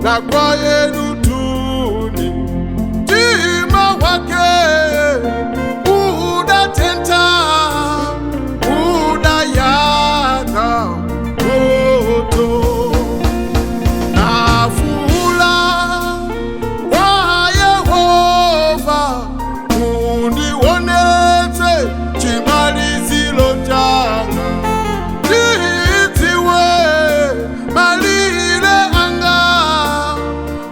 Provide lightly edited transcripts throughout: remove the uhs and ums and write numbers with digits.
la kwa Yedutuni, mtima wake udatenta, udayaka moto. Nafuula kwa Yehova, undionetse chimaliziro changa, ndidziwe malire anga,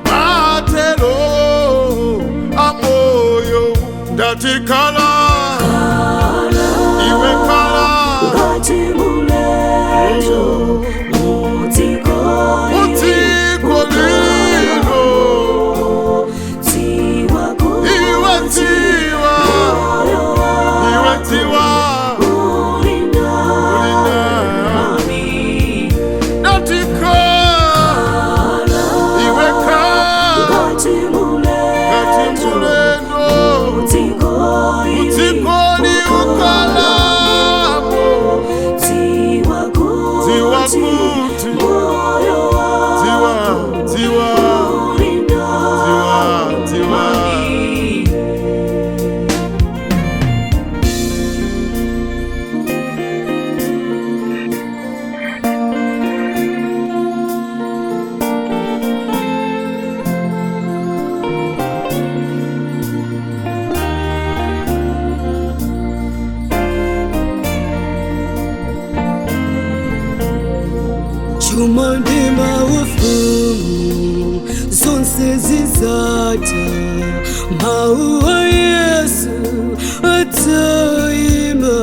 matero amoyo. Ndati khala, iwe khala, Ngati mulendo mudziko mudziko lino, dziwa iwe kuti dziwa, moyo iwe dziwa, uli ulina. nami. Ndati khala, iwe khala, Ngati ngati mulendo mulendo mudziko mudziko liukhalamo, dziwa dziwa kuti kuti, moyo dziwa, dziwa, uli dziwa, dziwa. nami. Chuma ndi maufumu zonse zidzatha, mawu a Yesu adzaima.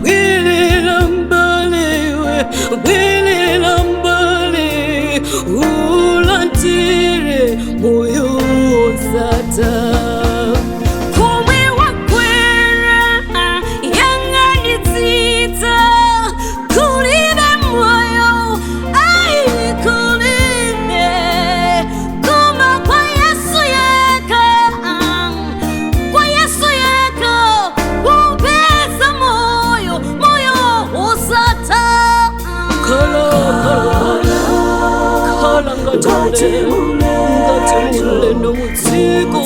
Bwerera mbalewe, bwerera mbale, ulandire moyo wosatha. Komwe wakwera yang'anitsitsa, kulibe moyo ai kulibe, koma kwa Yesu yekha, kwa Yesu yekha upeza moyo, moyo wosatha. Khala, khala, khala ngati Ngati mulendo, ngati mulendo mudziko.